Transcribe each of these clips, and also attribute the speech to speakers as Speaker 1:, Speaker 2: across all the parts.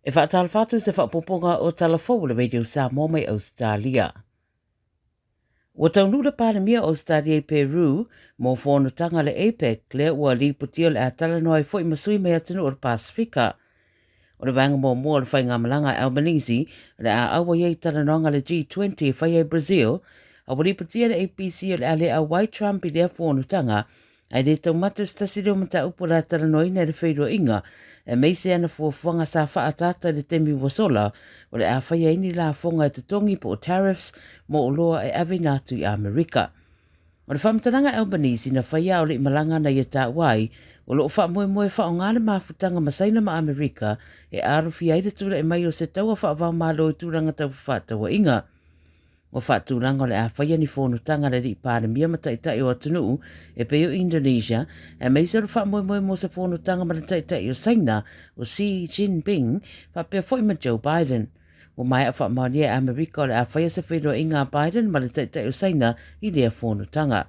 Speaker 1: E faatalofa atu i se faaopoopoga o Tala Fou o le Radio Samoa mai Ausetalia. Ua taunuu le Palemia o Ausetalia i Peru mo fonotaga a le APEC lea ua lipotia o le a talanoa ai foi ma sui mai atunuu o le Pasefika. O le vaega muamua o le faigamalaga a Albanese o le a auai ai i talanoaga a le G20 e faia i Brazil, a ua lipotia le ABC o le a le auai Trump i lea fonotaga Ae le taumate se tasi lea o mataupu o le a talanoaina i le feiloaiga, aemaise ana fuafuaga sa faaataata i le taimi ua sola, o le a faia ai ni lafoga e totogi po o tariffs mo oloa e aveina atu i Amerika. O le faamatalaga a Albanese na faia a o le i malaga ana ia taua ai, o lo o faamoemoe e faaaoga le mafutaga ma Saina ma Amerika e alofia ai le tulai mai o se taua faava-o-Malo i tulaga tau fefaatauaiga. Ua faatulaga o le a faia ni fonotaga a le Alii Palemia ma Taitai o atunuu e pei o Indonesia, aemaise o le faamoemoe mo se fonotaga ma le Taitai o Saina o Xi Jinping faapea foi ma Joe Biden. Ua maea faamaonia e Amerika o le a faia se feiloaiga a Biden ma le Taitai o Saina i lea fonotaga.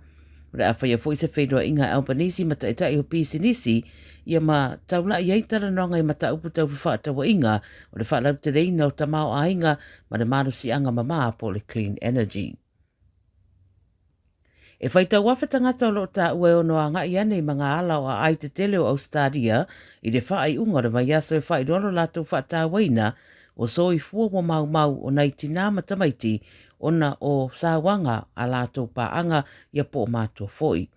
Speaker 1: O le a faia foi se feiloaiga a Albanese ma taitai o pisinisi ia ma taulai ai talanoaga i mataupu tau fefaatauaiga o le faalauteleina o tamaoaiga ma le malosiaga mamā po o le clean energy. E faitau afe tagata o lo o taua e ono agai ane i magaala o aai tetele o Ausetalia i le faaiuga o le vaiaso e faailoa lo latou faatauaina o soifua ua maumau o nai tinā ma tamaiti ona o sauaga a latou paaga ia po o matua foi.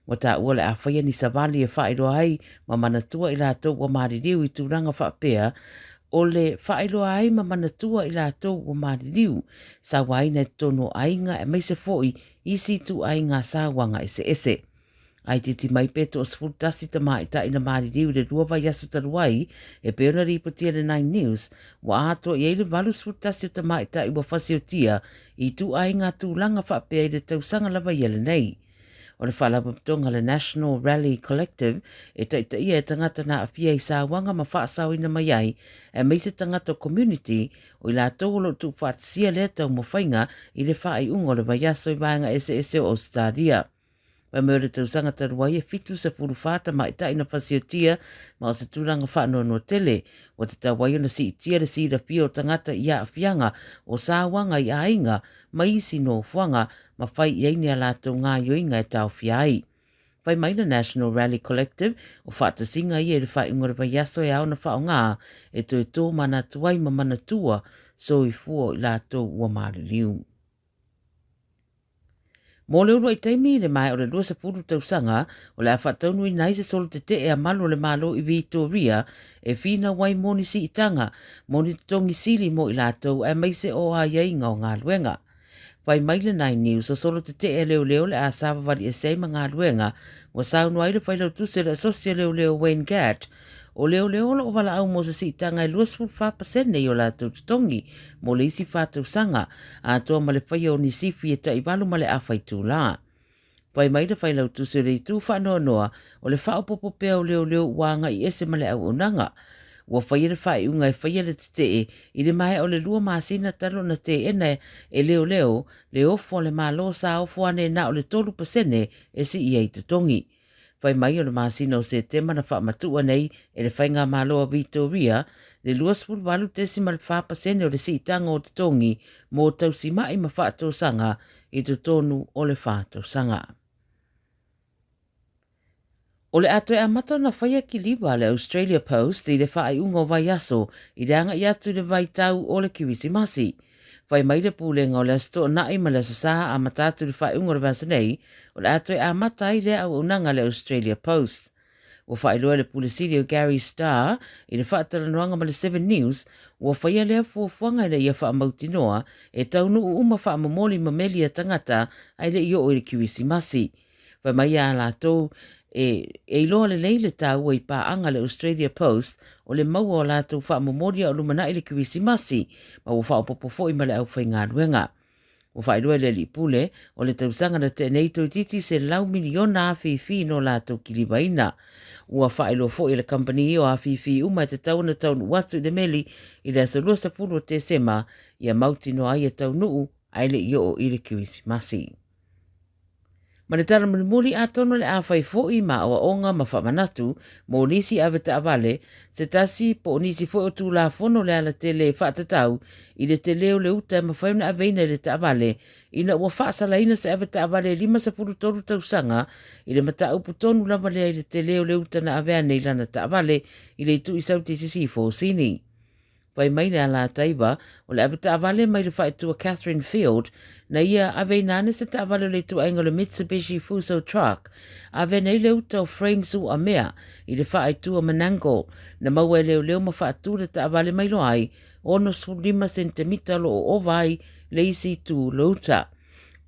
Speaker 1: Ua taua le a faia ni savali e faailoa ai ma manatua i latou ua maliliu i tulaga faapea o le faailoa ai ma manatua i latou ua maliliu, sauaina i totonu o aiga aemaise foi isi ituaiga sauaga eseese. Ai titi mai pe toa-11 tamaitai na maliliu i le lua vaiaso talu ai, e pei ona lipotia e le Nine News, ua atoa i ai le 81 o tamaitai ua fasiotia i ituaiga tulaga faapea i le tausaga lava ia lenei. O le faalapotopotoga a le National Rally Collective e taitaia e tagata na aafia i sauaga ma faasaoina mai ai, aemaise tagata o community, o i latou o lo o tuufaatasia lea taumafaiga i le faaiuga o le vaiaso i vaega eseese o Ausetalia. Fai mai o le tausaga talu ai e 74 tamaitai na fasiotia ma o se tulaga faanoanoa tele ua tatau ai ona siitia le silafia o tagata i aafiaga o sauaga i aiga ma isi nofoaga ma fai i ai ni a latou gaoioiga e taofia ai. Fai mai le National Rally Collective o faatasiga ia i le faaiuga o le vaiaso e ao ona faaaoga e toe tō manatu ai ma manatua soifua o i latou ua maliliu. Mo le uluai taimi i le maea o le 20 tausaga, o le a faataunuuina ai se solo tetee a malu o le Malo i Vitoria e finau ai mo ni siitaga, mo ni totogi sili mo i latou aemaise o aiaiga o galuega. Fai mai le Nine News, o solo tetee a leoleo le a savavali ese ai ma galuega, ua saunoa ai le failautusi o le Asosi a Leoleo Wayne Gatt, O leoleo o lo o valaau mo se siitaga e 24% i o latou totogi mo le isi fa tausaga, atoa ma le faia o ni sifi e tai-valu ma le afa itulā. Fai mai le Failautusi o le Itu Faanoanoa, o le faaopoopo pea o leoleo ua agai ese ma le auaunaga. Ua faia le faaiuga e faia le tetee i le maea o le lua masina talu ona teena e leoleo le ofo a le Malo sa ofo ane na o le 3% e sii ai totogi. Fai mai o le masina o Setema na faamatuua nei e le Faigamalo a Vitoria le 28.4% o le siitaga o totogi mo tausimai ma faatosaga i totonu o le fa tausaga. O le a toe amata ona faia kiliva a le Australia Post i le faaiuga o vaiaso i le agai atu i le vaitau o le Kirisimasi. Fai mai le Pulega o le Aso Toonai ma le Aso Sa amata atu i le faaiuga o le vaiaso nei, o le a toe amata ai lea auaunaga a le Australia Post. Ua faailoa e le Pule Sili o Gary Starr i le faatalanoaga ma le Seven News, ua faia lea fuafuaga ina ia faamautinoa e taunuu uma faamomoli ma meli a tagata ae le i oo i le Kirisimasi. Fai mai a latou e, e iloa lelei le taua i paaga le Australia Post o le maua o latou faamomoli a o lumanai le Kirisimasi ma ua faaopoopo foi ma le aufaigaluega. Ua faailoa e le Alii Pule, o le tausaga na tea nei toeitiiti 100 miliona afifi no latou kilivaina. Ua faailoa foi e le kamupani o afifi uma e tatau ona taunuu atu i le meli i le aso 20 o Tesema ia mautinoa ai e taunuu ae le i oo i le Kirisimasi. Ma le tala mulimuli, atonu o le a fai foi ma aoaoga ma faamanatu mo nisi avetaavale, se tasi po o nisi foi o tulafono o le alatele e faatatau i le tele o le uta e mafai ona aveina i le taavale ina ua faasalaina se avetaavale e 53 tausaga i le mataupu tonu lava lea i le tele o le uta na ave ane i lana taavale i le itu i Sauti i Sisifo o Sini. Fai mai le alataiva, o le avetaavale mai le faaitua Catherine Field, na ia aveina ane se taavale o le ituaiga o le Mitsubishi Fuso Truck, ave nei le uta o Frame Suamea i le faaitua Menangle, na maua e leoleo ma faatu le taavale mai loa ai, 65 sentemita o lo o ova ai le isi itu o le uta.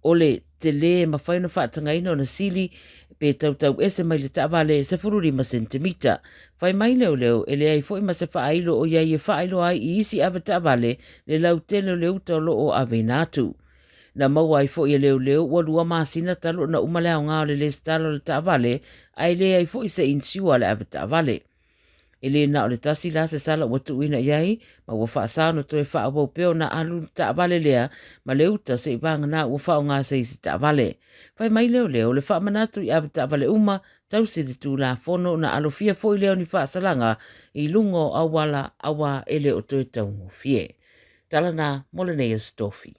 Speaker 1: O le telē e mafai ona faatagaina ona sili pe tautau ese mai le taavale 15 sentemita. Fai mai leoleo e leai foi ma se faailo o i ai e faailoa ai i isi avetaavale le lautele o le uta o lo o aveina atu. Na maua ai foi e leoleo ua 2 masina talu ona uma le aoga o le lesitala o le taavale ae leai foi se insure a le avetaavale. E le na o le tasi la se sala ua tuuina i ai, ma ua faasa ona toe faaauau pea ona alu le taavale lea ma le uta se'i vagana ua faaaoga se isi taavale. Fai mai leoleo, o le faamanatu i avetaavale uma, tausi le Tulafono ona alofia foi lea o ni faasalaga i luga o auala auā e le o toe taugofie. Tala na mo lenei Aso Tofi.